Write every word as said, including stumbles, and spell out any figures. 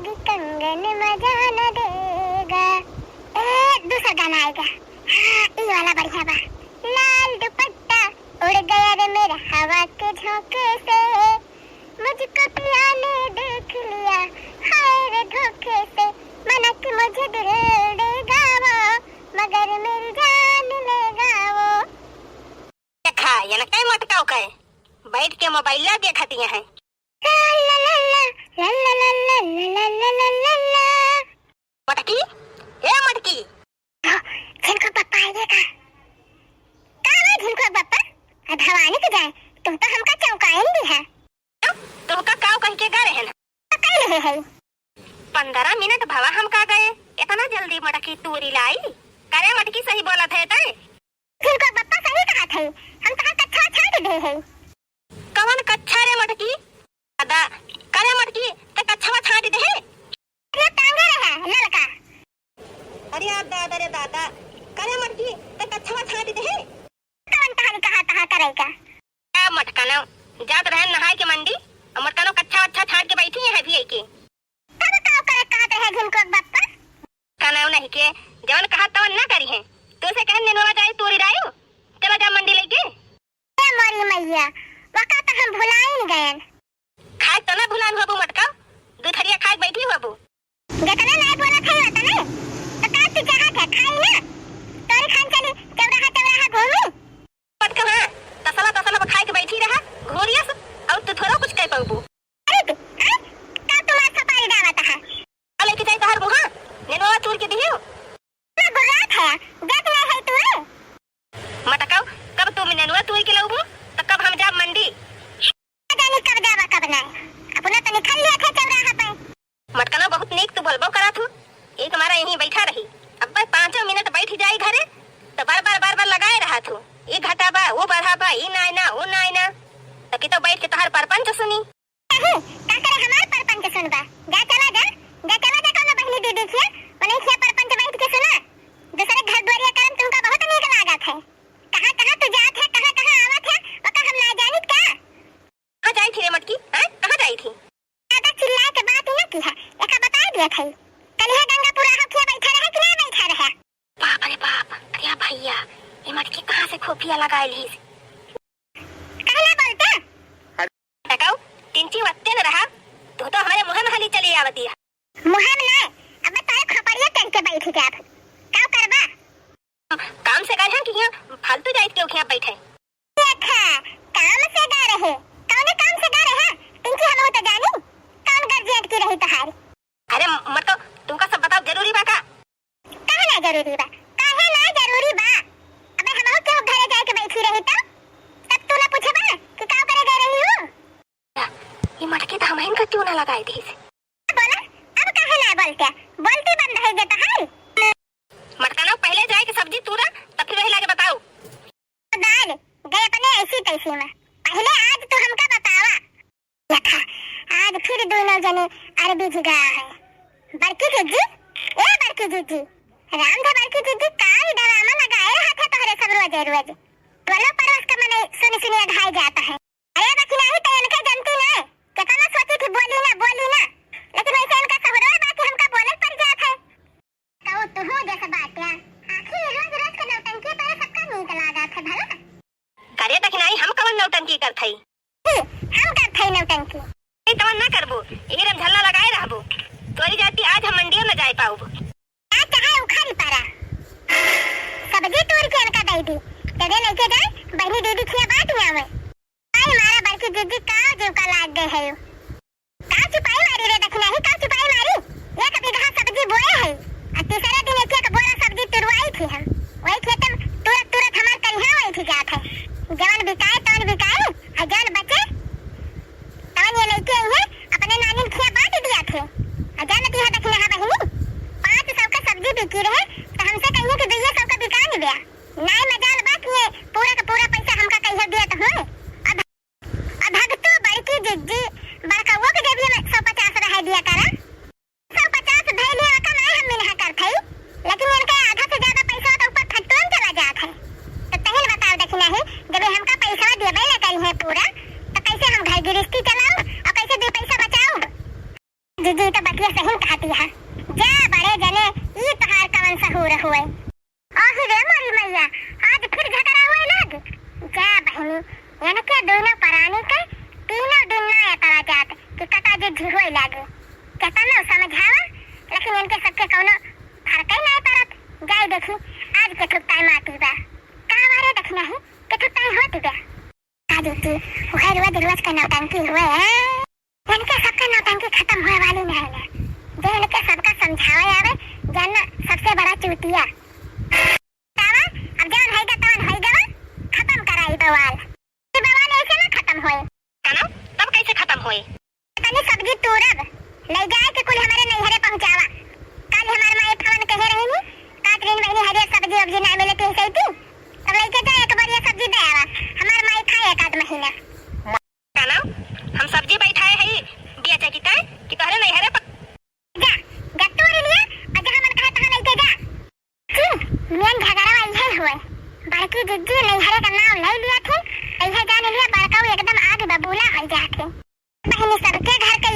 कंगन मजा न देगा। ए, दूसरा गाना आएगा। हाँ, ई वाला बढ़िया बा। लाल दुपट्टा उड़ गया रे मेरा हवा के झोंके से, मुझको पिया ने देख लिया, हाय रे धोखे से, मना कि मुझे दिल देगा वो, मगर मेरी जान लेगा वो। देखा, ये ना कई मटकाव कहे, बैठ के मोबाइल देखत हैं। ला ला ला ला, ला ला ला ला ला ला ला ला। मटकी, ए मटकी। हाँ, झिनकुक बप्पा आइगे का? का बा झिनकुक बप्पा? आ भवानी के जाए, तुम तो हमका चौंकाइन दिहा। तुमका काव कहि के गा रहे हैं? तो कह रहे हैं। पंद्रह मिनट भवा हमका गए, इतना जल्दी मटकी तूरी लाई? करे मटकी सही बोलत है तय? झिनकुक बप्पा सही कहत है, हम तहार कच्छा छाट दे है। कवन कच्छा रे मटकी? दादा, करे मटकी, ते कच्छवा छाट दे है? अरे टांगे रहे, ललका। अरे यार दादा रे दादा, करे मटकी, ते कच्छवा छाट दे है? कवन तहारी कहा तहा करे का? आ मटकनो, जात रहे नहाए के मंडी, और मटकनो कच्छा वच्छा छाट के बैठी है भी के। तब का करे कहत रहे झिनकुक बप्पा? कनौ नहीं के, जवन कहा तवन ना करी है। तू से कहन नेनुआ जाए तोरी डायू, चला जा मंडी लेके। ए मोरी मैया, वका तो हम भुलाइन गयन। खाए तो ना भुलान हुआ मटका, दू थरिया खाए बैठी हुआ। जतने नहीं बोलत है वतने, तो का तू चाहत है खाई ना? तोरी खान चली चौराहा चौराहा घूमी। पटकल है, तसला तसला पर खाए के बैठी रहा, घोरिया से, और तू थोड़ा कुछ कह पाबू। अरे तू, हैं? का तुम्हार सपारी डावत है? का लेके जाई तोहर मुहा? नेनुआ चूर के दियो। ना गुर्रात है, जात नहीं है तू, हैं? मटकाओ, कब तुम नेनुआ तूर के लउबू, तो कब हम जाब मंडी। ना जानी कब जाबा, कब नहीं। अपना तो निकल लिया था चौराहा पे। मटकनो बहुत नीक तू बोलबो करत हूँ। ये तुम्हारा यहीं बैठा रही। अब बस पाँचों मिनट बैठ जाई घरे, तो बार बार, बार बार लगाए रहा तू। ये घटा बा, वो बढ़ा बा, ये नाय ना, वो नाय ना। तो कि तो बैठ के तोहार परपंच सुनी। नहीं, का करे हमार परपंच सुनबा? जा चला जा, जा चला जा कौनो बहिनी दीदी खिया, उन्हीं खिया परपंच बैठ के सुना। दूसरे घर दुआरिया करम तुमका बहुत नीक लागत है। कहाँ कहाँ तू जात है, कहाँ कहाँ आवत है, ओका हम ना जानित का? कहाँ जाई थी रे मटकी, हैं? कहाँ जाई थी? ज्यादा चिल्लाए के बात ही ना की है, एका बताए दिया था। कलिहा गंगा पूरा होखिया बैठा रहे कि ना बैठा रहे? बाप रे बाप, अरे भैया, ये मटकी कहाँ से खोपिया लगाए लीस? कहला बोलते? टकाऊ, तिनची वत्ते न रहा, तू तो हमारे मुँह में हाली चली आवती है। मुँह में ना, अब मैं तारे खोपड़िया चढ़ के बैठ जाब। का करबा? काम से गए हैं कि यहाँ फालतू जाइत के उखिया बैठे? देखा, काम से गए रहे। कौने काम से गए रहे? तिनची हम तो जानी। कौन गर्जियत की रही तोहारी? अरे मटको, तुमका सब बताओ जरूरी बा का? काहे ना जरूरी बा? काहे ना जरूरी बा? अबे हमहू केहू घरे जाए के बैठी रही तो? तब तू ना पूछबा कि का करे गए रही हो? ये मटकी तो हमहिन का क्यों ना लगाई थी? बोला, अब काहे ना बोलते? बोलती बंद है जे तोहारी। मटका ना पहले जाए के सब्जी तूरा, तब फिर वही लाके बताओ। दाल, गए अपने ऐसी तैसी में। पहले आज तू हमका बतावा। देखा, आज फिर दोनों जने अरबी जिगा है। बड़की जिज्जी, ए बड़की जिज्जी, राम धे बड़की जिज्जी, का ई डरामा लगाए रहा था तोहरे सब रोजे रोज? टोलो पड़ोस का मने सुनी सुनी अघाई जाता है। अरे बकनाही तो इनके जनती ना, केतना सोची थी बोली ना, बोली ना, लेकिन वैसे इनका सहरो बा कि हमका बोले पड़ जात है। कहू तुहू जस बाट्या, आखिर रोज रोज के नौटंकी पर सबका नीक लागत है भला। करे दखिनाई हम कवन नौटंकी करत हई? हम करत हई नौटंकी। ए तवन ना करबो, एही रे झल्ला लगाए रहबो। तोरी जाती आज हम मंडियो न जाए पाउब। आ चाहे उखाड़ी पारा। सब्जी तोड़ के इनका दे दी। तेरे लेके जाए, बहनी दीदी खिया बात ही आवे। आई मारा बड़की जिज्जी का जीव का लाग गए है। का चुपाई मारी रे दखिनाही, का चुपाई मारी? एक बीघा सब्जी बोए है, आ तीसरे दिन एक एक बोरा सब्जी तुरवाई थी हम। वही खेत में तुरत तुरत हमार करिहा वही थी जात है। जवन बिकाए तवन बिकाए, आ जवन बचे तवन ये लइके आई है, अपने नानिन खिया बांट दिया थे। आ जानती है दखिनाहा बहिनी, पाँच सौ का सब्जी बिकी रहे, तो हमसे कहिए कि दुइये सौ का बिका निब्या। नाय मजाल बा कि ये पूरा का पूरा पैसा हमका कहिए दिया तो हुए। अब आ भगतू बड़की जिज्जी, बड़कउओ के जेबिया में सौ पचास रहे दिया करा। सौ पचास धइले ओका नाय हम मिनहा करत हई, लेकिन इनके आधा से ज्यादा पैसा तो ऊपर फटुआ में चला जात है। तो तहिल बताओ दखिनाही, जब ये हमका पैसा देबे न करी है पूरा, तो कैसे हम घर गिरस्ती चलाओ और कैसे दो पैसा बचाओ? जिज्जी तो ये सही कहती है। जा बड़े जने, ई तोहार कवन सहूर हुए? आही रे मोरी मैया, आज फिर झगड़ा हुए लाग। जा बहिनी, इनके दोनों परानी के तीनों दिन ना एतरा जात कि कटा जे झिहुए लागे। केतनो समझावा, लेकिन इनके सबके कौनो फर्क ही नहीं पड़त। जाई देखी, आज के ठुक टाइम आती बा। का बारे देखना ही, के ठुक टाइम होती बा। का दीदी, वह रोज रोज का नौटंकी हुए है। इनके सबके नौटंकी खत्म होए वाली नहीं है। जे इनके सबका समझावे आवे, जान सबसे बड़ा चूतिया। तावा, अब जवन होइगा तवन होइगा बा, खत्म कराई बवाल। ये बवाल ऐसे ना खत्म होए। काना, तब कैसे खत्म होए? तनी सब्जी तूरब, ले जाए के कुल हमारे नैहरे पहुँचावा। कल हमार माई फवन कहे रही नी, काट रही बहिनी हरियर सब्जी वब्जी ना मिले तीन सौ तीन, तब लेके जा एक बार ये सब्जी दे आवा, हमार माई खाए एक आध महीना। काना, हम सब्जी बैठाए हई, बिया चाची ताई, कि तोहरे नैहरे प- जा, जा तोड़ लिया, और जहाँ मन कहे तहाँ लेके जा। जी, मेन झगड़ा इहे हुए। बड़की जिज्जी नैहरे का नाम ले लिया थी, इहे जान लिया बड़काऊ एकदम आग बबूला हो जात है। बहिनी सबके घर के